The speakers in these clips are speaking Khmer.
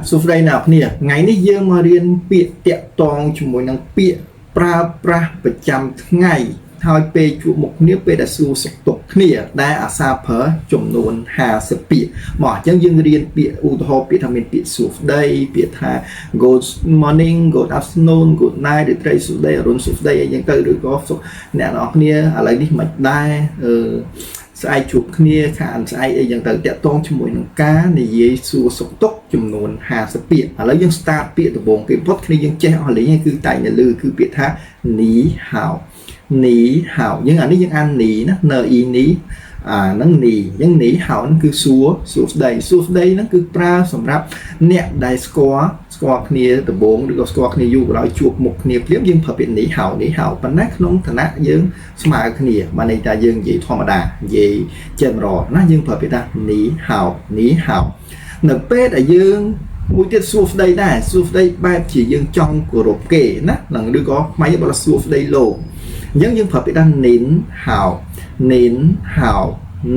សួស្តីអ្នកនរគ្នាថ្ងៃនេះយើងមករៀនពាក្យតាក់ទងជាមួយនឹងពាក្យប្រើប្រាស់ប្រចាំថ្ងៃហើយពេលជួបមុខគ្នាពេលដែលសួរសុខទុក្ខគ្នាដែលអាសាប្រើចំនួន50ពាក្យមកអញ្ចឹងយើងរៀនពាក្យឧទាហរណ៍ពាក្យថាមានពាក្យសួស្តីពាក្យថា good morning, good afternoon, good night ឬត្រីសួស្តីអរុណសួស្តីអីចឹងទៅឬក៏សុខអ្នកនរគ្នាឥឡូវនេះមិនដែរអឺស្អែកជួបគ្នាខានស្អែកអីចឹងទៅតាក់ទងជាមួយនឹងការនិយាយសួរសុខទុក្ខចំនួន50ពាក្យឥឡូវយើង start ពាក្យដំបូងគេផុតគ្នាយើងចេះអស់លេងហើយគឺតែងនៅលើគឺពាក្យថា 你好你好យើងអានេះយើងអាន 你 ណា N I នីអាហ្នឹង 你 អញ្ចឹង 你好 ហ្នឹងគឺសួរសួស្តីសួស្តីហ្នឹងគឺប្រើសម្រាប់អ្នកដែលស្គាល់ស្គាល់គ្នាដំបូងឬក៏ស្គាល់គ្នាយូរក៏ដោយជួបមុខគ្នាភ្លាមយើងប្រើពាក្យ 你好你好 ប៉ុន្តែក្នុងឋានៈយើងស្មើគ្នាបានន័យថាយើងនិយាយធម្មតានិយាយ general ណាយើងប្រើពាក្យថា 你好你好 នៅពេលដែលយើងមួយទៀតសួស្តីដែរសួស្តីបែបជាយើងចង់គោរពគេណានឹងឬក៏ខ្មែរយើងបកថាសួស្តីលោកអញ្ចឹងយើងប្រើពាក្យថា 您好您好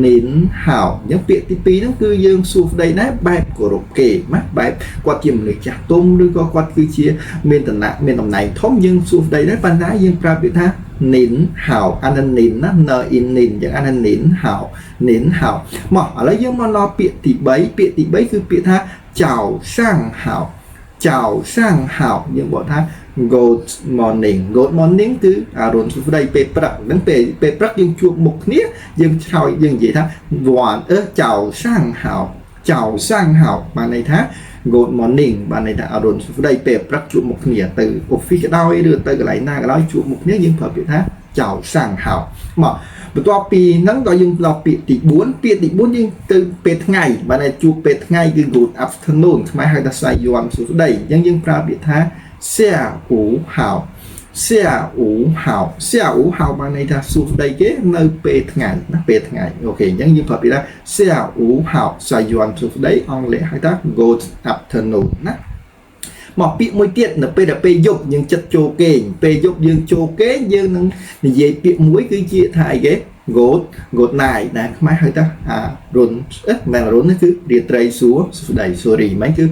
您好 អញ្ចឹងពាក្យទី2ហ្នឹងគឺយើងសួស្តីដែរបែបគោរពគេណាបែបគាត់ជាមនុស្សចាស់ទុំឬក៏គាត់គឺជាមានតំណែងមានតំណែងធំយើងសួស្តីដែរប៉ុន្តែយើងប្រើពាក្យថា 您好 អាន 您 ណា N I 您 អញ្ចឹងអាន 您好您好 មកឥឡូវយើងមកដល់ពាក្យទី3ពាក្យទី3គឺពាក្យថា 早上好早上好 យើងបកថា good morning, good morning គឺអរុណសួស្តីពេលព្រឹកហ្នឹងពេលពេលព្រឹកយើងជួបមុខគ្នាយើងឆ្លើយយើងនិយាយថា 晚 អឺ 早上好早上好 បានន័យថា good morning បានន័យថាអរុណសួស្តីពេលព្រឹកជួបមុខគ្នាទៅ office ក៏ដោយឬទៅកន្លែងណាក៏ដោយជួបមុខគ្នាយើងប្រើពាក្យថា 早上好 មកបន្ទាប់ពីហ្នឹងដល់យើងដល់ពាក្យទី4ពាក្យទី4យើងទៅពេលថ្ងៃបានតែជួបពេលថ្ងៃគឺ good afternoon ខ្មែរហៅថាសាយ័នសួស្តីអញ្ចឹងយើងប្រើពាក្យថា下午好下午好下午好 បានន័យថាសួស្តីគេនៅពេលថ្ងៃណាពេលថ្ងៃ OK អញ្ចឹងយើងប្រើពាក្យថា下午好 សាយ័នសួស្តីអង់គ្លេសហៅថា good afternoon ណាមកពាក្យមួយទៀតនៅពេលដែលពេលយប់យើងចិត្តចូលគេងពេលយប់យើងចូលគេងយើងនឹងនិយាយពាក្យមួយគឺជាថាអីគេ good good night ណាខ្មែរហៅថាអារុនអេមិនរុននេះគឺរាត្រីសួរសួស្តី sorry មិនគឺ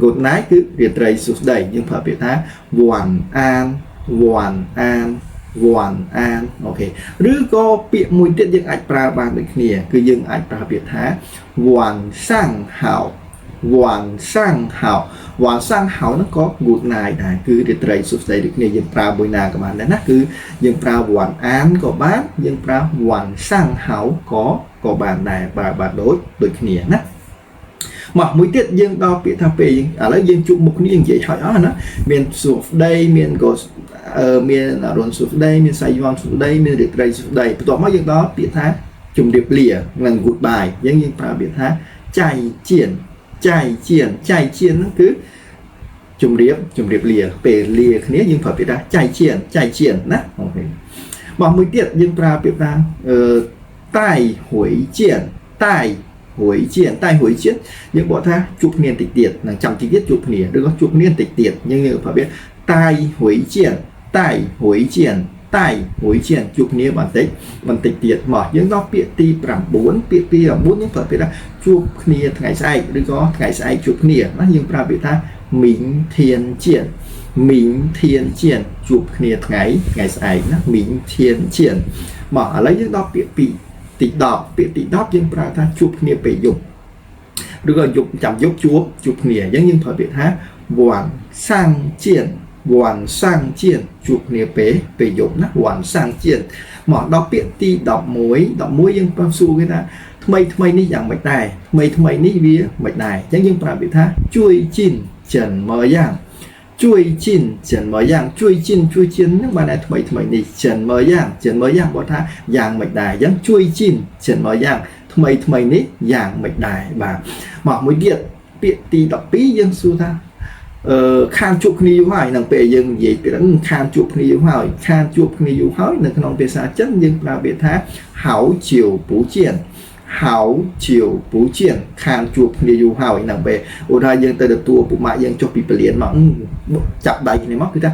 good night គឺរាត្រីសួស្តីយើងប្រើពាក្យថា 晚安晚安晚安 OK ឬក៏ពាក្យមួយទៀតយើងអាចប្រើបានដូចគ្នាគឺយើងអាចប្រើពាក្យថា 晚上好晚上好晚上好 ហ្នឹងក៏ good night ដែរគឺរាត្រីសួស្តីដូចគ្នាយើងប្រើមួយណាក៏បានដែរណាគឺយើងប្រើ 晚安 ក៏បានយើងប្រើ 晚上好 ក៏ក៏បានដែរបាទបាទដូចដូចគ្នាណាមកមួយទៀតយើងដល់ពាក្យថាពេលឥឡូវយើងជួបមុខគ្នានិយាយហើយអស់ណាមានសួស្តីមានក៏មានអរុណសួស្តីមានសាយ័នសួស្តីមានរាត្រីសួស្តីបន្ទាប់មកយើងដល់ពាក្យថាជំរាបលានិង goodbye អញ្ចឹងយើងប្រើពាក្យថា 再见再见再见 ហ្នឹងគឺជំរាបជំរាបលាពេលលាគ្នាយើងប្រើពាក្យថា 再见再见 ណា OK មកមួយទៀតយើងប្រើពាក្យថាអឺ 待会见待会见待会见 យើងបកថាជួបគ្នាតិចទៀតនឹងចាំតិចទៀតជួបគ្នាឬក៏ជួបគ្នាតិចទៀតយើងយើងប្រើពាក្យ 待会见待会见待会见 ជួបគ្នាបន្តិចបន្តិចទៀតមកយើងដល់ពាក្យទី9ពាក្យទី9យើងប្រើពាក្យថាជួបគ្នាថ្ងៃស្អែកឬក៏ថ្ងៃស្អែកជួបគ្នាណាយើងប្រើពាក្យថា 明天见明天见 ជួបគ្នាថ្ងៃថ្ងៃស្អែកណា 明天见 មកឥឡូវយើងដល់ពាក្យ2ទី10ពាក្យទី10យើងប្រើថាជួបគ្នាពេលយប់ឬក៏យប់ចាំយប់ជួបជួបគ្នាអញ្ចឹងយើងប្រើពាក្យថា 晚上见晚上见 ជួបគ្នាពេលពេលយប់ណា 晚上见 មកដល់ពាក្យទី11 11យើងប្រើសួរគេថាថ្មីថ្មីនេះយ៉ាងម៉េចដែរថ្មីថ្មីនេះវាមិនដែរអញ្ចឹងយើងប្រើពាក្យថា 最近怎么样最近怎么样最近最近 ហ្នឹងបានតែថ្មីថ្មីនេះ 怎么样怎么样 បើថាយ៉ាងមិនដែរអញ្ចឹង 最近怎么样 ថ្មីថ្មីនេះយ៉ាងមិនដែរបាទមកមួយទៀតពាក្យទី12យើងសួរថាអឺខានជួបគ្នាយូរហើយនឹងពេលយើងនិយាយពីហ្នឹងខានជួបគ្នាយូរហើយខានជួបគ្នាយូរហើយនៅក្នុងភាសាចិនយើងប្រើពាក្យថា 好久不见好久不见 ខានជួបគ្នាយូរហើយនឹងពេលឧទាហរណ៍យើងទៅទទួលពុកម៉ាក់យើងចុះពីពលានមកចាប់ដៃគ្នាមកគឺថា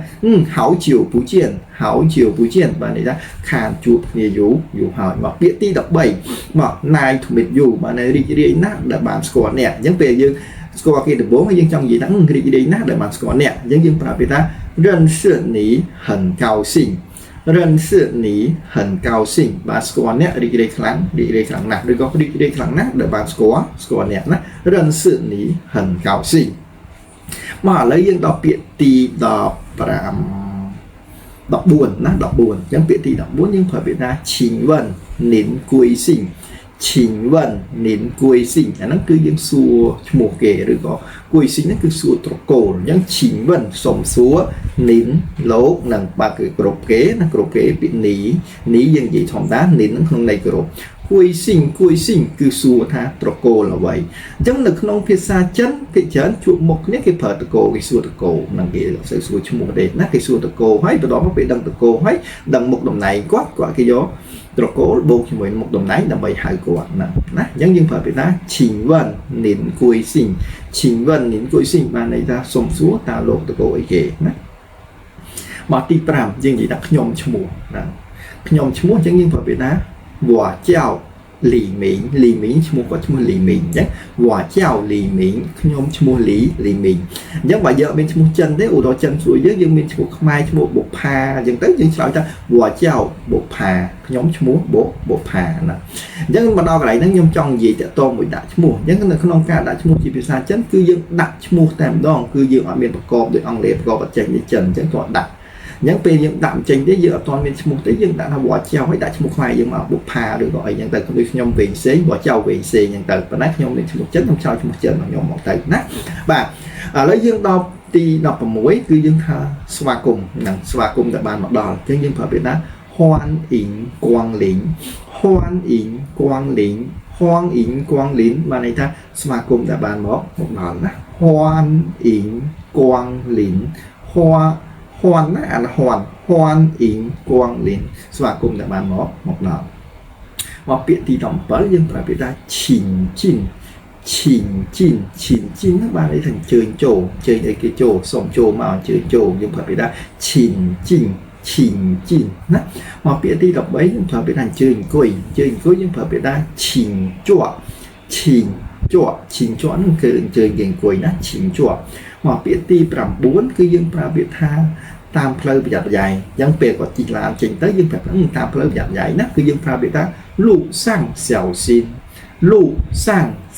好久不见好久不见 បាទនេះថាខានជួបគ្នាយូរយូរហើយមកពាក្យទី13មក nice to meet you បាទរីករាយណាស់ដែលបានស្គាល់អ្នកអញ្ចឹងពេលយើង ស្គាល់គេដំបូងហើយយើងចង់និយាយថារីករាយណាស់ដែលបានស្គាល់អ្នកអញ្ចឹងយើងប្រើពាក្យថា认识你很高兴认识你很高兴បាទស្គាល់អ្នករីករាយខ្លាំងរីករាយខ្លាំងណាស់ឬក៏រីករាយខ្លាំងណាស់ដែលបានស្គាល់ស្គាល់អ្នកណា认识你很高兴មកឥឡូវយើងដល់ពាក្យទី15 14ណា14អញ្ចឹងពាក្យទី14យើងប្រើពាក្យថា请问您贵姓请问您贵姓អាហ្នឹងគឺយើងសួរឈ្មោះគេឬក៏贵姓ហ្នឹងគឺសួរត្រកូលអញ្ចឹង请问សុំសួរ您លោកនឹងបាទគឺគ្រប់គេណាគ្រប់គេពាក្យនីនីយើងនិយាយធម្មតា您ហ្នឹងក្នុងន័យគ្រប់贵姓贵姓គឺសួរថាត្រកូលអ្វីអញ្ចឹងនៅក្នុងភាសាចិនគេច្រើនជួបមុខគ្នាគេប្រើត្រកូលគេសួរត្រកូលហ្នឹងគេអត់សូវសួរឈ្មោះទេណាគេសួរត្រកូលហើយបន្ទាប់មកពេលដឹងត្រកូលហើយដឹងមុខតំណែងគាត់គាត់គេយកត្រកូលបូកជាមួយមុខតំណែងដើម្បីហៅគាត់ណាណាអញ្ចឹងយើងប្រើពាក្យថា请问您贵姓请问您贵姓បានន័យថាសុំសួរតើលោកត្រកូលអីគេណាមកទី5យើងនិយាយថាខ្ញុំឈ្មោះណាខ្ញុំឈ្មោះអញ្ចឹងយើងប្រើពាក្យថា我叫លីមីងលីមីងឈ្មោះគាត់ឈ្មោះលីមីងអញ្ចឹង我叫លីមីងខ្ញុំឈ្មោះលីលីមីងអញ្ចឹងបើយើងអត់មានឈ្មោះចិនទេឧទាហរណ៍ចិនសួរយើងយើងមានឈ្មោះខ្មែរឈ្មោះបុផាអញ្ចឹងទៅយើងឆ្លើយថា我叫បុផាខ្ញុំឈ្មោះបុបុផាណាអញ្ចឹងមកដល់កន្លែងហ្នឹងខ្ញុំចង់និយាយតាក់ទងមួយដាក់ឈ្មោះអញ្ចឹងនៅក្នុងការដាក់ឈ្មោះជាភាសាចិនគឺយើងដាក់ឈ្មោះតែម្ដងគឺយើងអត់មានប្រកបដោយអង់គ្លេសប្រកបអត់ចេញទេចិនអញ្ចឹងគាត់ដាក់អញ្ចឹងពេលយើងដាក់ចេញទេយើងអត់ទាន់មានឈ្មោះទេយើងដាក់ថាវត្តចៅហើយដាក់ឈ្មោះខ្មែរយើងមកបុផាឬក៏អីចឹងទៅដូចខ្ញុំវិញផ្សេងវត្តចៅវិញផ្សេងចឹងទៅប៉ុន្តែខ្ញុំមានឈ្មោះចិនខ្ញុំឆ្លើយឈ្មោះចិនរបស់ខ្ញុំមកទៅណាបាទឥឡូវយើងដល់ទី16គឺយើងថាស្វាគមន៍នឹងស្វាគមន៍ដែលបានមកដល់អញ្ចឹងយើងប្រើពាក្យថា欢迎光临欢迎光临欢迎光临បានន័យថាស្វាគមន៍ដែលបានមកមកដល់ណា欢迎光临欢欢ណាអាន欢欢迎光临ស្វាគមន៍ដែលបានមកមកដល់មកពាក្យទី17យើងប្រើពាក្យថា请进请进请进ហ្នឹងបានន័យថាអញ្ជើញចូលអញ្ជើញឲ្យគេចូលសូមចូលមកអញ្ជើញចូលយើងប្រើពាក្យថា请进请进ណាមកពាក្យទី13យើងប្រើពាក្យថាអញ្ជើញអង្គុយអញ្ជើញអង្គុយយើងប្រើពាក្យថា请坐请坐请坐ហ្នឹងគឺអញ្ជើញគេអង្គុយណា请坐មកពាក្យទី9គឺយើងប្រើពាក្យថាតាមផ្លូវប្រយ័ត្នប្រយែងអញ្ចឹងពេលគាត់ជិះឡានចេញទៅយើងប្រាប់តាមផ្លូវប្រយ័ត្នប្រយែងណាគឺយើងប្រើពាក្យថា路上小心路上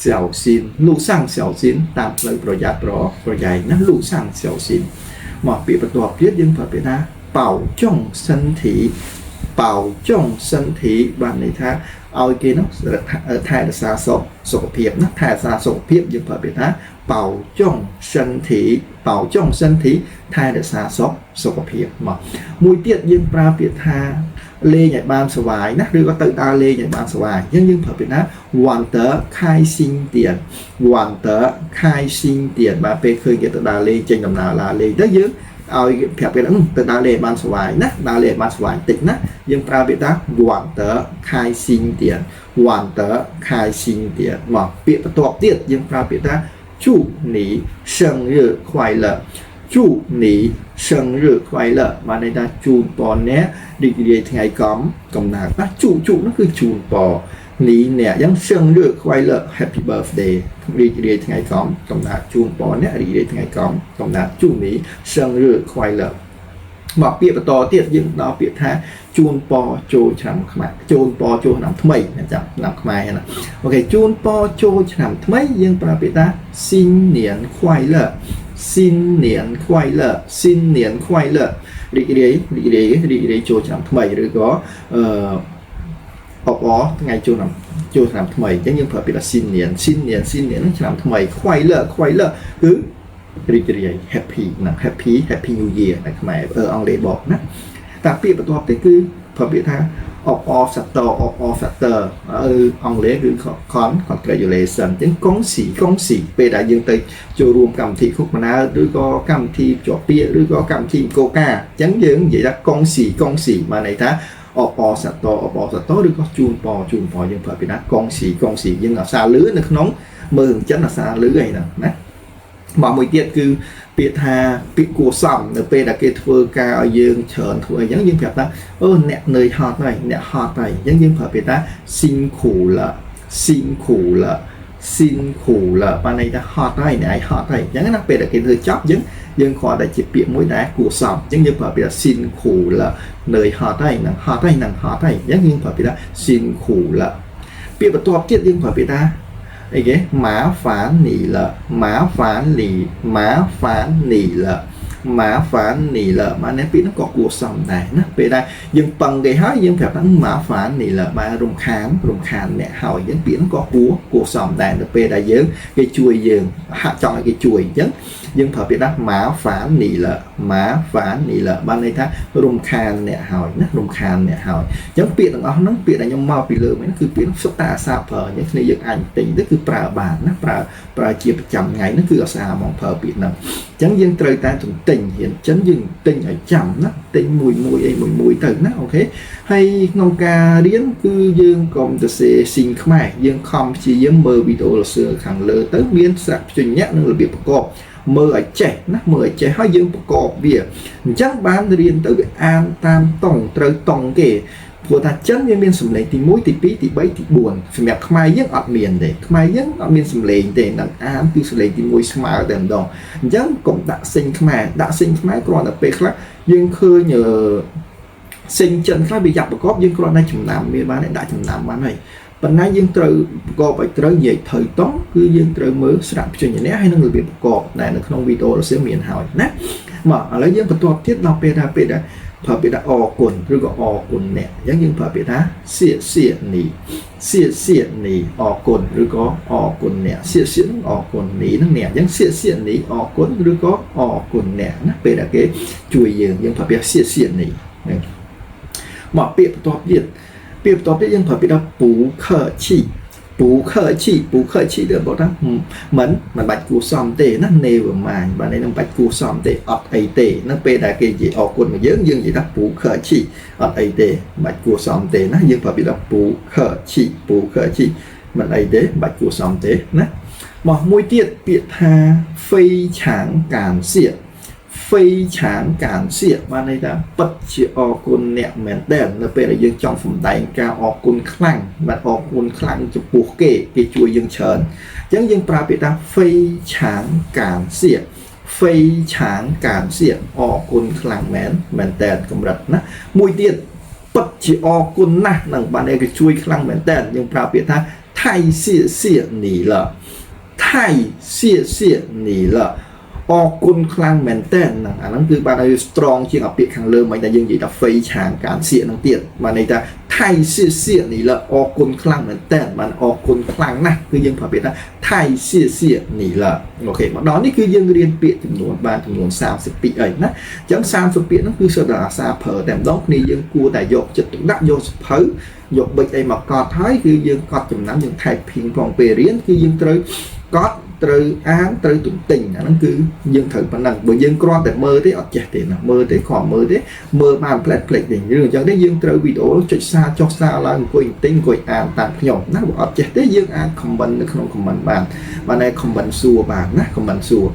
小心路上小心តាមផ្លូវប្រយ័ត្នប្រប្រយែងណា路上小心មកពាក្យបន្ទាប់ទៀតយើងប្រើពាក្យថា保重身体保重身体បានន័យថាឲ្យគេនោះថែរក្សាសុខសុខភាពណាថែរក្សាសុខភាពយើងប្រើពាក្យថា保重身体保重身体ថែរក្សាសុខសុខភាពមកមួយទៀតយើងប្រើពាក្យថាលេងឲ្យបានសប្បាយណាឬក៏ទៅដើរលេងឲ្យបានសប្បាយអញ្ចឹងយើងប្រើពាក្យថា玩得开心点玩得开心点បាទពេលឃើញគេទៅដើរលេងចេញដំណើរដើរលេងទៅយើងឲ្យប្រាប់គេទៅដើរលេងបានសប្បាយណាដើរលេងបានសប្បាយតិចណាយើងប្រើពាក្យថា玩得开心点玩得开心点មកពាក្យបន្ទាប់ទៀតយើងប្រើពាក្យថា祝你生日快乐祝你生日快乐បានន័យថាជូនពរអ្នករីករាយថ្ងៃកំកំណើតណាជូជូនោះគឺជូនពរ你អ្នកអញ្ចឹង生日快乐 Happy birthday រីករាយថ្ងៃកំកំណើតជូនពរអ្នករីករាយថ្ងៃកំកំណើត祝你生日快乐មកពាក្យបន្តទៀតយើងដល់ពាក្យថាជូនពរចូលឆ្នាំខ្មែរជូនពរចូលឆ្នាំថ្មីចាំឆ្នាំខ្មែរណាOK ជូនពរចូលឆ្នាំថ្មីយើងប្រើពាក្យថា新年快乐新年快乐新年快乐រីករាយរីករាយរីករាយចូលឆ្នាំថ្មីឬក៏អឺអបអរថ្ងៃចូលឆ្នាំចូលឆ្នាំថ្មីអញ្ចឹងយើងប្រើពាក្យថា新年新年新年ហ្នឹងឆ្នាំថ្មី快乐快乐គឺរីករាយ happy ណា happy happy new year នៅខ្មែរអង់គ្លេសបកណាតែពាក្យបន្ទាប់ទៀតគឺប្រើពាក្យថាអបអរសាទរអបអរសាទរអឺអង់គ្លេសគឺ congratulation អញ្ចឹង恭喜恭喜ពេលដែលយើងទៅចូលរួមកម្មវិធីខុកមណើឬក៏កម្មវិធីជាប់ពាក្យឬក៏កម្មវិធីកូកាអញ្ចឹងយើងនិយាយថា恭喜恭喜បានន័យថាអបអរសាទរអបអរសាទរឬក៏ជូនពរជូនពរយើងប្រើពាក្យថា恭喜恭喜យើងអាសាលឺនៅក្នុងមើលចិនអាសាលឺអីហ្នឹងណាមកមួយទៀតគឺពាក្យថាពាក្យគួសមនៅពេលដែលគេធ្វើការឲ្យយើងច្រើនធ្វើអីចឹងយើងប្រាប់ថាអូអ្នកនឿយហត់ហើយអ្នកហត់ហើយអញ្ចឹងយើងប្រើពាក្យថា辛苦了辛苦了辛苦了 បានន័យថាហត់ហើយអ្នកឯងហត់ហើយអញ្ចឹងណាពេលដែលគេធ្វើចប់យើងយើងគ្រាន់តែជាពាក្យមួយដែលគួរសមអញ្ចឹងយើងប្រើពាក្យថា 辛苦了 នឿយហត់ហើយនឹងហត់ហើយនឹងហត់ហើយអញ្ចឹងយើងប្រើពាក្យថា 辛苦了 ពាក្យបន្ទាប់ទៀតយើងប្រើពាក្យថាអីគេ 麻烦你了 麻烦你 麻烦你了 麻烦你了 បាននេះពាក្យហ្នឹងក៏គួរសមដែរណាពេលដែលយើងពឹងគេហើយយើងប្រាប់ថា 麻烦你了 បានរំខានរំខានអ្នកហើយអញ្ចឹងពាក្យហ្នឹងក៏គួរគួរសមដែរនៅពេលដែលយើងគេជួយយើងហាក់ចង់ឲ្យគេជួយអញ្ចឹងយើងប្រើពាក្យថា 麻烦你了 麻烦你了 បានន័យថារំខានអ្នកហើយណារំខានអ្នកហើយអញ្ចឹងពាក្យទាំងអស់ហ្នឹងពាក្យដែលខ្ញុំមកពីលើហ្នឹងគឺពាក្យសុទ្ធតែអាសាប្រើអញ្ចឹងគ្នាយើងអាចទិញទៅគឺប្រើបានណាប្រើប្រើជាប្រចាំថ្ងៃហ្នឹងគឺអាសាហ្មងប្រើពាក្យហ្នឹងអញ្ចឹងយើងត្រូវតែទន្ទិញរៀនចិនយើងទិញឲ្យចាំណាទិញមួយមួយអីមួយមួយទៅណា OK ហើយក្នុងការរៀនគឺយើងកុំទៅសេស៊ីងខ្មែរយើងខំព្យាយាមមើលវីដេអូលសឿខាងលើទៅមានស្រៈព្យញ្ញៈនិងរបៀបប្រកបមើលឲ្យចេះណាមើលឲ្យចេះហើយយើងប្រកបវាអញ្ចឹងបានរៀនទៅវាអានតាមតង់ត្រូវតង់គេព្រោះថាចិនវាមានសម្លេងទី1ទី2ទី3ទី4សម្រាប់ខ្មែរយើងអត់មានទេខ្មែរយើងអត់មានសម្លេងទេនឹងអានគឺសម្លេងទី1ស្មើតែម្ដងអញ្ចឹងកុំដាក់សិញខ្មែរដាក់សិញខ្មែរគ្រាន់តែពេលខ្លះយើងឃើញសិញចិនខ្លះវាយ៉ាប់ប្រកបយើងគ្រាន់តែចំណាំវាបានដាក់ចំណាំបានហើយប៉ុន្តែយើងត្រូវប្រកបឲ្យត្រូវនិយាយត្រូវតង់គឺយើងត្រូវមើលស្រៈព្យញ្ជនៈហើយនឹងរបៀបប្រកបដែលនៅក្នុងវីដេអូរសៀលមានហើយណាមកឥឡូវយើងបន្ទាប់ទៀតដល់ពេលថាពេលដែលប្រើពាក្យថាអរគុណឬក៏អរគុណអ្នកអញ្ចឹងយើងប្រើពាក្យថា 谢谢你 谢谢你 អរគុណឬក៏អរគុណអ្នក 谢谢 នឹងអរគុណ 你 នឹងអ្នកអញ្ចឹង 谢谢你 អរគុណឬក៏អរគុណអ្នកណាពេលដែលគេជួយយើងយើងប្រើពាក្យ 谢谢你 មកពាក្យបន្ទាប់ទៀតពាក្យបន្ទាប់ទៀតយើងប្រើពាក្យថា 不客气 不客气 不客气 ទៅบอกថាមិនមិនបាច់គួសមទេណា never mind បាទនេះនឹងបាច់គួសមទេអត់អីទេនៅពេលដែលគេនិយាយអរគុណមកយើងយើងនិយាយថា 不客气 អត់អីទេមិនបាច់គួសមទេណាយើងប្រើពាក្យថា 不客气 不客气 មិនអីទេមិនបាច់គួសមទេណាមកមួយទៀតពាក្យថា 非常感谢 非常感谢 បានន័យថាពិតជាអរគុណអ្នកមែនទែននៅពេលដែលយើងចង់សម្ដែងការអរគុណខ្លាំងបាទអរគុណខ្លាំងចំពោះគេគេជួយយើងច្រើនអញ្ចឹងយើងប្រើពាក្យថា 非常感谢 非常感谢 អរគុណខ្លាំងមែនមែនតើកម្រិតណាមួយទៀតពិតជាអរគុណណាស់នឹងបានគេជួយខ្លាំងមែនតើយើងប្រើពាក្យថា 太谢谢你了 太谢谢你了 អរគុណខ្លាំងមែនតើហ្នឹងអាហ្នឹងគឺបានឲ្យ strong ជាងអាពាក្យខាងលើមិនតែយើងនិយាយថា 非常感谢 ហ្នឹងទៀតបានន័យថា 太谢谢你了 អរគុណខ្លាំងមែនតើបានអរគុណខ្លាំងណាស់គឺយើងប្រើពាក្យថា 太谢谢你了 OK មកដល់នេះគឺយើងរៀនពាក្យចំនួនបានចំនួន30ពាក្យអីណាអញ្ចឹង30ពាក្យហ្នឹងគឺសុទ្ធតែអាសាប្រើតែម្ដងគ្នាយើងគួរតែយកចិត្តទុកដាក់យកសភៅយកប៊ិចអីមកកត់ហើយគឺយើងកត់ចំណាំយើង typing ផងពេលរៀនគឺយើងត្រូវកត់ត្រូវអានត្រូវទន្ទិញអាហ្នឹងគឺយើងត្រូវប៉ុណ្ណឹងបើយើងគ្រាន់តែមើលទេអត់ចេះទេណាមើលទេគ្រាន់មើលទេមើលបានផ្លែតផ្លេចទេរឿងអញ្ចឹងទេយើងត្រូវវីដេអូចុចសារចុះសារឡើងអង្គុយទន្ទិញអង្គុយអានតាមខ្ញុំណាបើអត់ចេះទេយើងអាច comment នៅក្នុង comment បានបានតែ comment សួរបានណា comment សួរ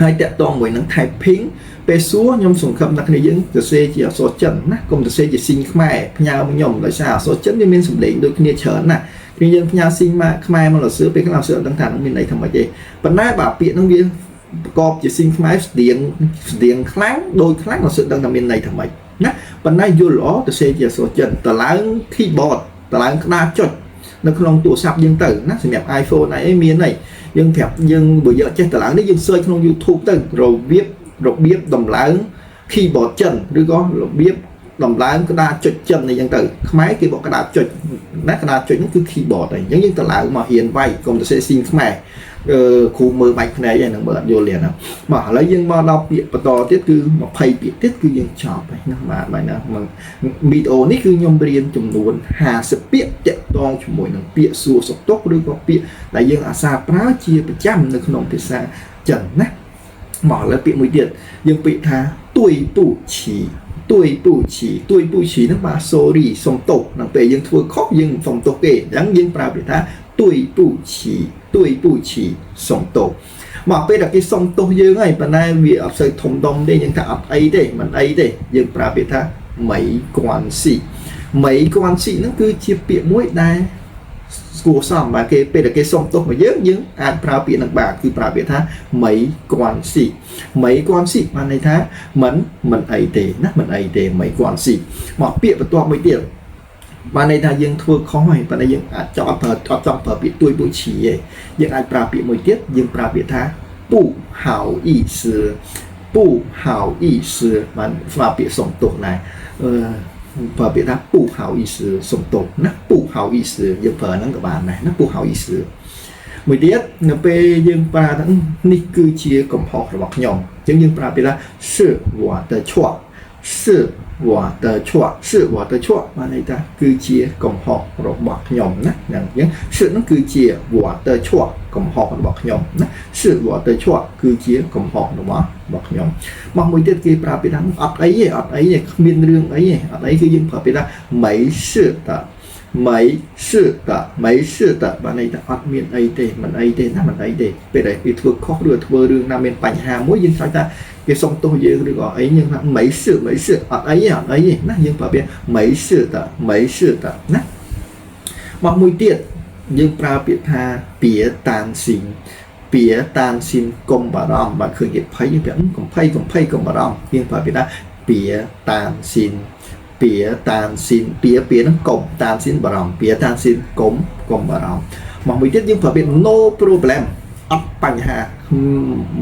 ហើយតាក់ទងមួយនឹង typing ពេលសួរខ្ញុំសង្ឃឹមថាគ្នាយើងសរសេរជាអក្សរចិនណាកុំសរសេរជាស៊ីងខ្មែរផ្ញើមកខ្ញុំដោយសារអក្សរចិនវាមានសម្លេងដូចគ្នាច្រើនណាគ្នាយើងផ្ញើស៊ីងមកខ្មែរមកលសឿពេលខ្លះសឿអត់ដឹងថានឹងមានន័យថាម៉េចទេប៉ុន្តែបើពាក្យហ្នឹងវាប្រកបជាស៊ីងខ្មែរស្តៀងស្តៀងខ្លាំងដូចខ្លាំងលសឿដឹងថាមានន័យថាម៉េចណាប៉ុន្តែយល់ល្អទៅសេជាអក្សរចិនតឡើង keyboard តឡើងក្តារចុចនៅក្នុងទូរស័ព្ទយើងទៅណាសម្រាប់ iPhone អីមានហើយយើងប្រាប់យើងបើយកចេះតឡើងនេះយើង search ក្នុង YouTube ទៅរបៀបរបៀបដំឡើង keyboard ចិនឬក៏របៀបដំឡើងក្តារចុចចិនអីចឹងទៅខ្មែរគេបកក្តារចុចណាក្តារចុចហ្នឹងគឺ keyboard ហើយអញ្ចឹងយើងទៅឡើងមកហ៊ានវាយកុំទៅសេស៊ីងខ្មែរអឺគ្រូមើលបាច់ភ្នែកហ្នឹងមើលអត់យល់ទេណាបាទឥឡូវយើងមកដល់ពាក្យបន្តទៀតគឺ20ពាក្យទៀតគឺយើងចប់ហើយណាបាទបាទណាវីដេអូនេះគឺខ្ញុំរៀនចំនួន50ពាក្យតាក់ទងជាមួយនឹងពាក្យសួរសុខទុក្ខឬក៏ពាក្យដែលយើងអាសាប្រើជាប្រចាំនៅក្នុងភាសាចិនណាមកឥឡូវពាក្យមួយទៀតយើងពាក្យថា 对不起 对不起 对不起 ហ្នឹងបាទ sorry សុំទោសដល់ពេលយើងធ្វើខុសយើងសុំទោសគេអញ្ចឹងយើងប្រើពាក្យថា 对不起 对不起 សុំទោសមកពេលដែលគេសុំទោសយើងហើយប៉ុន្តែវាអត់សូវធំដុំទេយើងថាអត់អីទេមិនអីទេយើងប្រើពាក្យថា 没关系 没关系 ហ្នឹងគឺជាពាក្យមួយដែល ស្គួរសមបាទគេពេលដែលគេសុំទោសមកយើងយើងអាចប្រើពាក្យនឹងបាទគឺប្រើពាក្យថា没关系没关系បានន័យថាមិនមិនអីទេណាមិនអីទេ没关系មកពាក្យបន្ទាប់មួយទៀតបានន័យថាយើងធ្វើខុសហើយប៉ុន្តែយើងអាចចង់អត់ប្រើអត់ចង់ប្រើពាក្យ对不起ទេយើងអាចប្រើពាក្យមួយទៀតយើងប្រើពាក្យថា不好意思不好意思បានស្មើពាក្យសុំទោសដែរអឺប្រើពាក្យថា不好意思សុំទោសណា不好意思យើងប្រើហ្នឹងក៏បានដែរណា不好意思មួយទៀតនៅពេលយើងប្រើថានេះគឺជាកំហុសរបស់ខ្ញុំអញ្ចឹងយើងប្រើពាក្យថា是我的错是我的错是我的错បានន័យថាគឺជាកំហុសរបស់ខ្ញុំណាហ្នឹងអញ្ចឹង是ហ្នឹងគឺជា我的错កំហុសរបស់ខ្ញុំណា是我的错គឺជាកំហុសរបស់របស់ខ្ញុំមកមួយទៀតគេប្រើពាក្យថាអត់អីទេអត់អីទេគ្មានរឿងអីទេអត់អីគឺយើងប្រើពាក្យថា没事的没事的没事的បានន័យថាអត់មានអីទេមិនអីទេណាមិនអីទេពេលដែលគេធ្វើខុសឬធ្វើរឿងណាមានបញ្ហាមួយយើងឆ្លើយថាគេសុំទោសយើងឬក៏អីយើងថា没事没事អត់អីទេអត់អីទេណាយើងប្រើពាក្យ没事的没事的ណាមកមួយទៀតយើងប្រើពាក្យថា别担心别担心កុំបារម្ភបាទឃើញគេភ័យយើងប្រាប់កុំភ័យកុំភ័យកុំបារម្ភយើងប្រើពាក្យថា别担心别担心别别ហ្នឹងកុំ担心បារម្ភ别担心កុំកុំបារម្ភមកមួយទៀតយើងប្រើពាក្យ no problem អត់បញ្ហា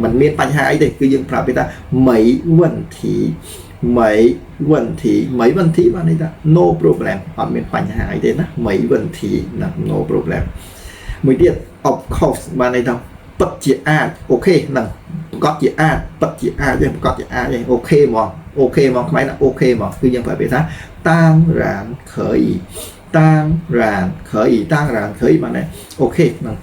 មិនមានបញ្ហាអីទេគឺយើងប្រើពាក្យថា没问题没问题没问题បានន័យថា no problem អត់មានបញ្ហាអីទេណា没问题ណា no problem មួយទៀត of course បានន័យថាពិតជាអាច OK ហ្នឹងប្រកាសជាអាចពិតជាអាចទេប្រកាសជាអាចទេ OK ហ្មង OK ហ្មងខ្មែរណា OK ហ្មងគឺយើងប្រើពាក្យថា当然可以当然可以当然可以បានន័យ OK ហ្នឹង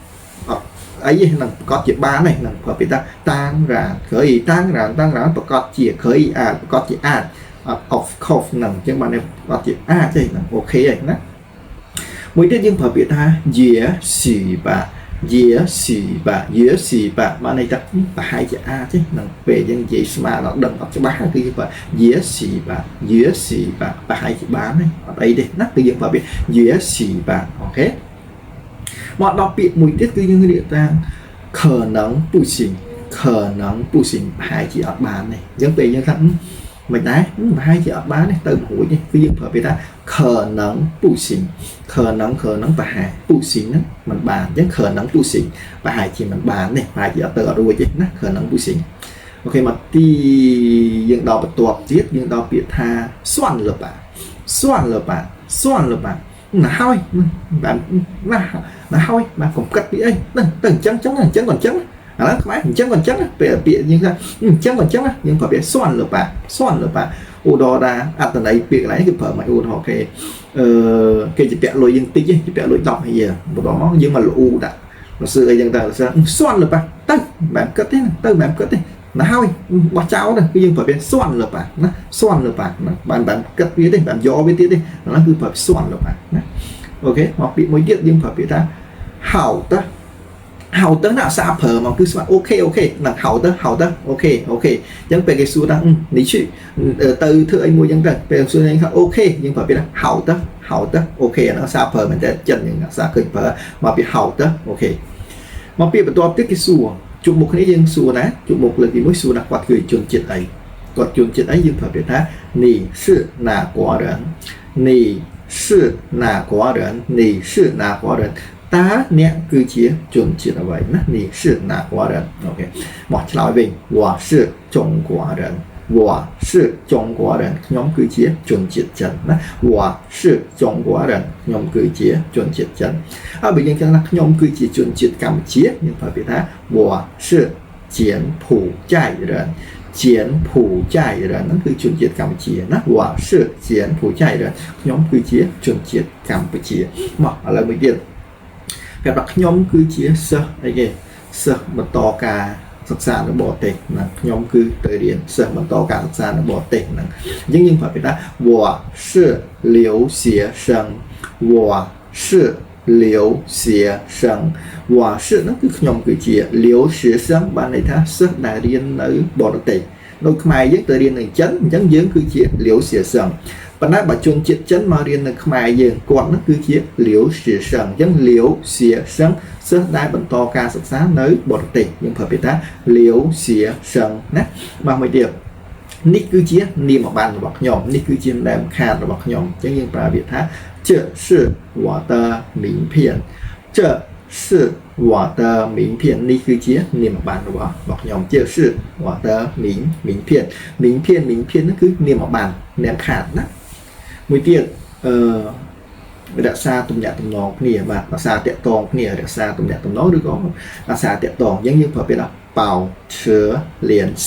អត់អីហ្នឹងប្រកាសជាបានទេហ្នឹងប្រើពាក្យថា当然可以当然当然ប្រកាសជា可以អាចប្រកាសជាអាច of course ហ្នឹងអញ្ចឹងបានប្រកាសជាអាចទេហ្នឹង OK ហើយណាមួយទៀតយើងប្រើពាក្យថា也许吧也许吧也许吧បានន័យថាប្រហែលជាអាចទេនឹងពេលយើងនិយាយស្មានដល់ដឹងអត់ច្បាស់គឺយើងប្រើ也许吧也许吧ប្រហែលជាបានទេអត់អីទេណាគឺយើងប្រើពាក្យ也许吧 OK មកដល់ពាក្យមួយទៀតគឺយើងរៀបថា可能不行可能不行ប្រហែលជាអត់បានទេអញ្ចឹងពេលយើងថាមិនដែរប្រហែលជាអត់បានទេទៅមិនរួចទេគឺយើងប្រើពាក្យថា可能不行可能可能ប្រហែល不行ហ្នឹងមិនបានអញ្ចឹង可能不行ប្រហែលជាមិនបានទេប្រហែលជាអត់ទៅអត់រួចទេណា可能不行 OK មកទីយើងដល់បន្ទាប់ទៀតយើងដល់ពាក្យថា算了吧算了吧算了吧ណាហើយបានណាណាហើយបាទកុំគិតពីអីហ្នឹងទៅអញ្ចឹងអញ្ចឹងអញ្ចឹងក៏អញ្ចឹងឥឡូវខ្មែរអញ្ចឹងក៏អញ្ចឹងពេលពាក្យយើងថាអញ្ចឹងក៏អញ្ចឹងយើងប្រើពាក្យ算了吧算了吧ឧទាហរណ៍ថាអត្តន័យពាក្យកន្លែងគឺប្រើមកឧទាហរណ៍គេអឺគេជាពាក់លុយយើងតិចជាពាក់លុយ10ហើយបន្ទាប់មកយើងមកលូដាក់មកសឿអីចឹងទៅ算了吧ទៅមិនគិតទេទៅមិនគិតទេណាហើយបោះចោលទៅគឺយើងប្រើពាក្យ算了吧ណា算了吧ណាបានបានគិតវាទេបានយកវាទៀតទេហ្នឹងគឺប្រើ算了吧ណា OK មកពាក្យមួយទៀតយើងប្រើពាក្យថា好的好的ណាសាប្រើមកគឺស្មើ OK OK ណា好的好的 OK OK អញ្ចឹងពេលគេសួរថានេះឈឺទៅធ្វើអីមួយអញ្ចឹងទៅពេលសួរនេះថា OK យើងប្រើពាក្យថា好的好的 OK អាហ្នឹងសាប្រើមែនតើចិនយើងសាឃើញប្រើមកពី好的 OK មកពាក្យបន្ទាប់ទៀតគេសួរជួបមុខគ្នាយើងសួរណាជួបមុខលើកទី1សួរណាគាត់គឺជនជាតិអីគាត់ជនជាតិអីយើងប្រើពាក្យថា你是哪国人你是哪国人你是哪国人តើអ្នកគឺជាជនជាតិអ្វីណា你是哪国人 OK មកឆ្លើយវិញ我是中国人我是中国人ខ្ញុំគឺជាជនជាតិចិនណា我是中国人ខ្ញុំគឺជាជនជាតិចិនហើយបើយើងចឹងថាខ្ញុំគឺជាជនជាតិកម្ពុជាយើងប្រើពាក្យថា我是柬埔寨人柬埔寨人ហ្នឹងគឺជនជាតិកម្ពុជាណា我是柬埔寨人ខ្ញុំគឺជាជនជាតិកម្ពុជាមកឥឡូវមួយទៀតប្រាប់ថាខ្ញុំគឺជាសិស្សអីគេសិស្សបន្តការសិក្សានៅបរទេសណាខ្ញុំគឺទៅរៀនសិស្សបន្តការសិក្សានៅបរទេសហ្នឹងអញ្ចឹងយើងប្រើពាក្យថា我是留学生我是留学生我是ហ្នឹងគឺខ្ញុំគឺជា留学生បានន័យថាសិស្សដែលរៀននៅបរទេស ដូចខ្មែរយើងទៅរៀននៅចិនអញ្ចឹងយើងគឺជា留学生ប៉ុន្តែបើជនជាតិចិនមករៀននៅខ្មែរយើងគាត់នោះគឺជា留学生អញ្ចឹង留学生សិស្សដែលបន្តការសិក្សានៅបរទេសយើងប្រើពាក្យថា留学生ណាបាទមួយទៀតនេះគឺជានាមប័ណ្ណរបស់ខ្ញុំនេះគឺជានាមខាតរបស់ខ្ញុំអញ្ចឹងយើងប្រើពាក្យថា这是我的名片这是我的名片នេះគឺជានាមប័ណ្ណរបស់របស់ខ្ញុំ这是我的名名片名片名片ហ្នឹងគឺនាមប័ណ្ណនាមខាតណាមួយទៀតអឺរក្សាទំនាក់ទំនងគ្នាបាទរក្សាតាក់ទងគ្នារក្សាទំនាក់ទំនងឬក៏រក្សាតាក់ទងអញ្ចឹងយើងប្រើពាក្យថា保持联系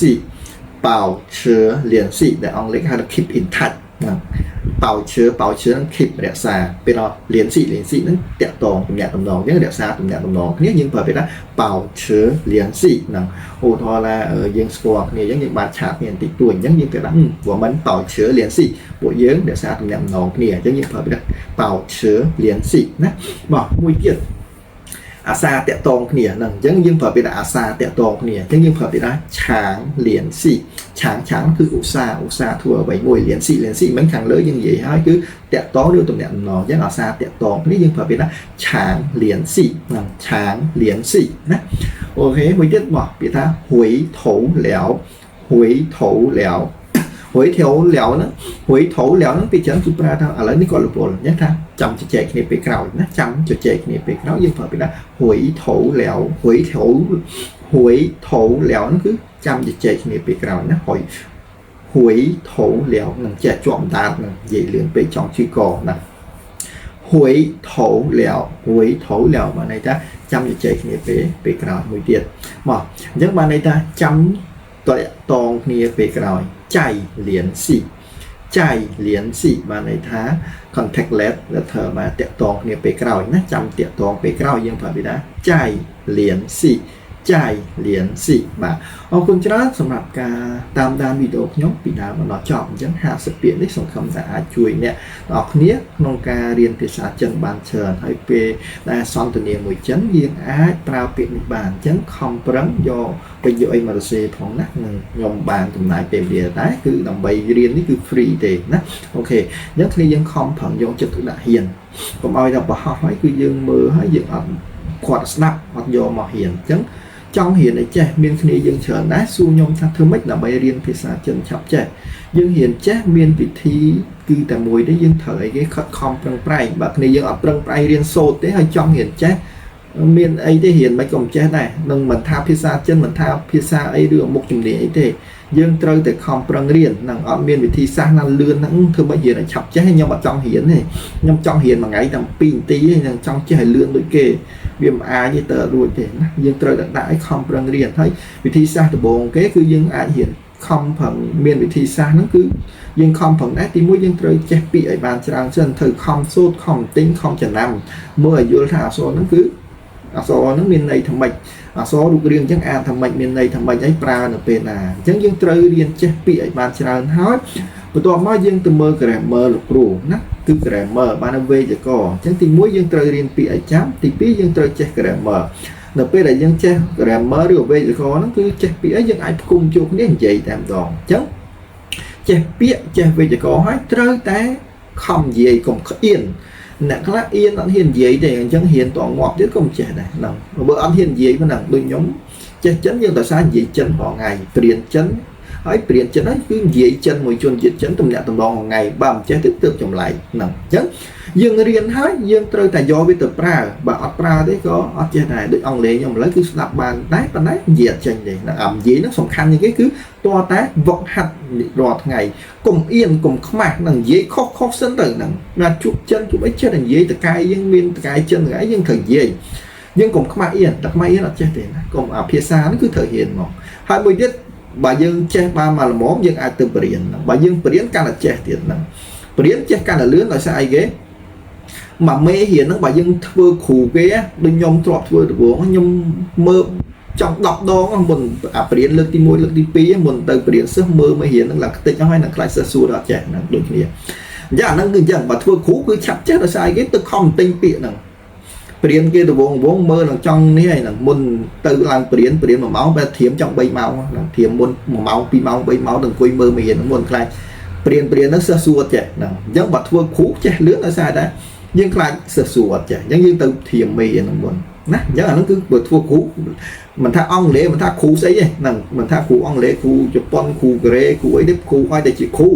保持联系ដែលអង់គ្លេសហៅថា keep in touch ណា保持保持ហ្នឹង keep រក្សាពេលដល់联系联系ហ្នឹងតាក់ទងទំនាក់ទំនងអញ្ចឹងរក្សាទំនាក់ទំនងគ្នាយើងប្រើពាក្យថា保持联系ហ្នឹងឧទាហរណ៍ថាយើងស្គាល់គ្នាអញ្ចឹងយើងបាន chat គ្នាបន្តិចតួចអញ្ចឹងយើងគេថា我们保持联系ពួកយើងរក្សាទំនាក់ទំនងគ្នាអញ្ចឹងយើងប្រើពាក្យថា保持联系ណាបាទមួយទៀតអាសាតាក់តងគ្នាហ្នឹងអញ្ចឹងយើងប្រើពាក្យថាអាសាតាក់ទងគ្នាអញ្ចឹងយើងប្រើពាក្យថា常联系常常គឺឧស្សាហ៍ឧស្សាហ៍ធ្វើអ្វីមួយ联系联系មិនខាងលើយើងនិយាយហើយគឺតាក់ទងឬទំនាក់ទំនងអញ្ចឹងអាសាតាក់ទងគ្នាយើងប្រើពាក្យថា常联系ហ្នឹង常联系ណា OK មួយទៀតមកពាក្យថា回头聊回头聊回頭聊ហ្នឹង回頭聊ហ្នឹងពីច្រើនគឺប្រើថាឥឡូវនេះគាត់រវល់អញ្ចឹងថាចាំជជែកគ្នាពេលក្រោយណាចាំជជែកគ្នាពេលក្រោយយើងប្រើពាក្យថា回頭聊回頭回頭聊ហ្នឹងគឺចាំជជែកគ្នាពេលក្រោយណា回回頭聊នឹងចេះជាប់ដាតនឹងនិយាយលឿនពេកចង់ឈឺកណា回頭聊回頭聊បានន័យថាចាំជជែកគ្នាពេលពេលក្រោយមួយទៀតមកអញ្ចឹងបានន័យថាចាំតតងគ្នាពេលក្រោយ再联系再联系បានន័យថា contact later បាទតាក់ទងគ្នាពេលក្រោយណាចាំតាក់ទងពេលក្រោយយើងប្រើពាក្យថា再联系再联系បាទអរគុណច្រើនសម្រាប់ការតាមដានវីដេអូខ្ញុំពីដើមមកដល់ចប់អញ្ចឹង50ពាក្យនេះសង្ឃឹមថាអាចជួយអ្នកទាំងអស់គ្នាក្នុងការរៀនភាសាចិនបានច្រើនហើយពេលដែលសន្ទនាមួយចិនយើងអាចប្រើពាក្យនេះបានអញ្ចឹងខំប្រឹងយកទៅយកអីមករសេផងណានឹងខ្ញុំបានចំណាយពេលវេលាដែរគឺដើម្បីរៀននេះគឺ free ទេណា OK អញ្ចឹងគ្នាយើងខំប្រឹងយកចិត្តទុកដាក់រៀនកុំឲ្យតែបរោះហើយគឺយើងមើលហើយយើងអត់គាត់ស្ដាប់អត់យកមករៀនអញ្ចឹងចង់រៀនឲ្យចេះមានគ្នាយើងច្រើនដែរសួរខ្ញុំថាធ្វើម៉េចដើម្បីរៀនភាសាចិនឆាប់ចេះយើងរៀនចេះមានវិធីគឺតែមួយទេយើងត្រូវអីគេខិតខំប្រឹងប្រែងបើគ្នាយើងអត់ប្រឹងប្រែងរៀនសូត្រទេហើយចង់រៀនចេះមានអីទេរៀនមិនក៏មិនចេះដែរនឹងមិនថាភាសាចិនមិនថាភាសាអីឬមុខជំនាញអីទេយើងត្រូវតែខំប្រឹងរៀននឹងអត់មានវិធីសាស្ត្រណាលឿនហ្នឹងធ្វើម៉េចរៀនឲ្យឆាប់ចេះខ្ញុំអត់ចង់រៀនទេខ្ញុំចង់រៀនមួយថ្ងៃតែ2នាទីទេនឹងចង់ចេះឲ្យលឿនដូចគេវាមិនអាចទេទៅរួចទេណាយើងត្រូវតែដាក់ឲ្យខំប្រឹងរៀនហើយវិធីសាស្ត្រដំបូងគេគឺយើងអាចរៀនខំប្រឹងមានវិធីសាស្ត្រហ្នឹងគឺយើងខំប្រឹងដែរទីមួយយើងត្រូវចេះពាក្យឲ្យបានច្រើនសិនត្រូវខំសូត្រខំទិញខំចំណាំមើលឲ្យយល់ថាអក្សរហ្នឹងគឺអក្សរហ្នឹងមានន័យថាម៉េចអក្សររូបរាងអញ្ចឹងអានថាម៉េចមានន័យថាម៉េចអីប្រើនៅពេលណាអញ្ចឹងយើងត្រូវរៀនចេះពាក្យឲ្យបានច្រើនហើយបន្ទាប់មកយើងទៅមើល grammar លោកគ្រូណាគឺ grammar បានវេយ្យាករណ៍អញ្ចឹងទី1យើងត្រូវរៀនពាក្យឲ្យចាំទី2យើងត្រូវចេះ grammar នៅពេលដែលយើងចេះ grammar ឬវេយ្យាករណ៍ហ្នឹងគឺចេះពាក្យអីយើងអាចផ្គុំជួបគ្នានិយាយតែម្ដងអញ្ចឹងចេះពាក្យចេះវេយ្យាករណ៍ហើយត្រូវតែខំនិយាយកុំក្អៀនអ្នកខ្លះអៀនអត់ហ៊ាននិយាយទេអញ្ចឹងហ៊ានតងាប់ទៀតក៏មិនចេះដែរហ្នឹងបើអត់ហ៊ាននិយាយហ្នឹងដូចខ្ញុំចេះចិនយើងតែសារនិយាយចិនរាល់ថ្ងៃព្រៀនចិនហើយព្រៀនចិនហើយគឺនិយាយចិនមួយជនជាតិចិនទំនាក់ទំនងមួយថ្ងៃបើមិនចេះទេទើបចម្លែកហ្នឹងអញ្ចឹងយើងរៀនហើយយើងត្រូវតែយកវាទៅប្រើបើអត់ប្រើទេក៏អត់ចេះដែរដូចអង់គ្លេសខ្ញុំឥឡូវគឺស្ដាប់បានដែរប៉ុន្តែនិយាយអត់ចេញទេអានិយាយហ្នឹងសំខាន់ជាងគេគឺតើតែវឹកហាត់រាល់ថ្ងៃកុំអៀនកុំខ្មាស់នឹងនិយាយខុសខុសសិនទៅហ្នឹងណាជួបចិនជួបអីចេះតែនិយាយតកាយយើងមានតកាយចិនតកាយយើងត្រូវនិយាយយើងកុំខ្មាស់អៀនតែខ្មាស់អៀនអត់ចេះទេណាកុំអាភាសាហ្នឹងគឺត្រូវរៀនហ្មងហើយមួយទៀតបើយើងចេះបានមកល្មមយើងអាចទៅបរៀនបើយើងបរៀនកាន់តែចេះទៀតហ្នឹងបរៀនចេះកាន់តែលឿនដោយសារអីគេមួយមេរៀនហ្នឹងបើយើងធ្វើគ្រូគេដូចខ្ញុំធ្លាប់ធ្វើដំបូងខ្ញុំមើលចង់10ដងមុនអាបរៀនលើកទី1លើកទី2មុនទៅបរៀនសិស្សមើលមេរៀនហ្នឹងឡើងខ្ទេចអស់ហើយនឹងខ្លាចសិស្សសួរអត់ចេះហ្នឹងដូចគ្នាអញ្ចឹងអាហ្នឹងគឺអញ្ចឹងបើធ្វើគ្រូគឺឆាប់ចេះដោយសារអីគេទៅខំទិញពាក្យហ្នឹងប ព្រៀនគេដវងវងមើលនឹងចង់នេះហើយនឹងមុនទៅឡើងព្រៀនព្រៀន1ម៉ោងបែរធៀមចង់3ម៉ោងហ្នឹងធៀមមុន1ម៉ោង2ម៉ោង3ម៉ោងទៅអង្គុយមើលមេរៀនមុនខ្លាចព្រៀនព្រៀនហ្នឹងសិស្សសួរចេះហ្នឹងអញ្ចឹងបើធ្វើគ្រូចេះលឿនដោយសារតែយើងខ្លាចសិស្សសួរអត់ចេះអញ្ចឹងយើងទៅធៀមមេរៀនហ្នឹងមុនណាអញ្ចឹងអាហ្នឹងគឺបើធ្វើគ្រូមិនថាអង់គ្លេសមិនថាគ្រូស្អីទេហ្នឹងមិនថាគ្រូអង់គ្លេសគ្រូជប៉ុនគ្រូកូរ៉េគ្រូអីទេគ្រូឲ្យតែជាគ្រូ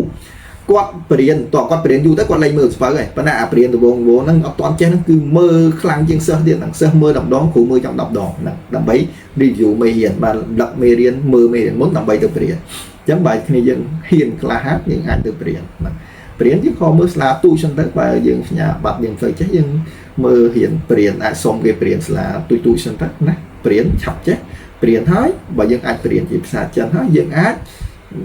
គាត់បរៀនតើគាត់បរៀនយូរទៅគាត់លែងមើលស្ពៅហើយប៉ុន្តែអាបរៀនដំបូងដំបូងហ្នឹងអត់ទាន់ចេះហ្នឹងគឺមើលខ្លាំងជាងសិស្សទៀតហ្នឹងសិស្សមើល10ដងគ្រូមើលចង់10ដងហ្នឹងដើម្បី review មេរៀនបានលឹកមេរៀនមើលមេរៀនមុនដើម្បីទៅបរៀនអញ្ចឹងបើគ្នាយើងហ៊ានក្លាហានយើងអាចទៅបរៀនហ្នឹងបរៀនយើងក៏មើលស្លាទូចហ្នឹងទៅបើយើងសញ្ញាបត្រយើងទៅចេះយើងមើលរៀនបរៀនអាចសុំគេបរៀនស្លាទូចទូចហ្នឹងទៅណាបរៀនឆាប់ចេះបរៀនហើយបើយើងអាចបរៀនជាភាសាចិនហើយយើងអាច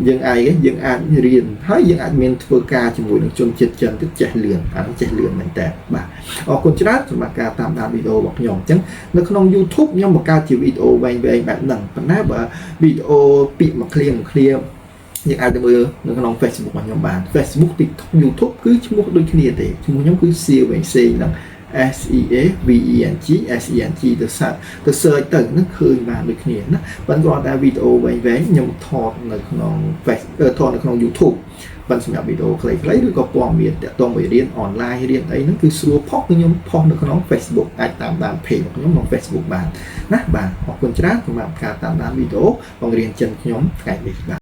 យើងឯងយើងអាចរៀនហើយយើងអាចមានធ្វើការជាមួយនឹងជនជាតិចិនទៅចេះលឿនអានោះចេះលឿនមែនតើបាទអរគុណច្រើនសម្រាប់ការតាមដានវីដេអូរបស់ខ្ញុំអញ្ចឹងនៅក្នុង YouTube ខ្ញុំបង្កើតជាវីដេអូវែងៗបែបហ្នឹងប៉ុន្តែបើវីដេអូពាក្យមួយឃ្លាមួយឃ្លាយើងអាចទៅមើលនៅក្នុង Facebook របស់ខ្ញុំបាន Facebook TikTok YouTube គឺឈ្មោះដូចគ្នាទេឈ្មោះខ្ញុំគឺសៀវែងសេងហ្នឹង SEAVENG SENG ទៅសាទៅ search ទៅនឹងឃើញបានដូចគ្នាណាប៉ុន្តែគ្រាន់តែវីដេអូវែងៗខ្ញុំថតនៅក្នុង Face ថតនៅក្នុង YouTube ប៉ុន្តែសម្រាប់វីដេអូខ្លីៗឬក៏ព័ត៌មានតាក់ទងមួយរៀនអនឡាញរៀនអីហ្នឹងគឺស្រួលផុសគឺខ្ញុំផុសនៅក្នុង Facebook អាចតាមដាន page របស់ខ្ញុំក្នុង Facebook បានណាបាទអរគុណច្រើនសម្រាប់ការតាមដានវីដេអូបង្រៀនចិនខ្ញុំថ្ងៃនេះបាទ។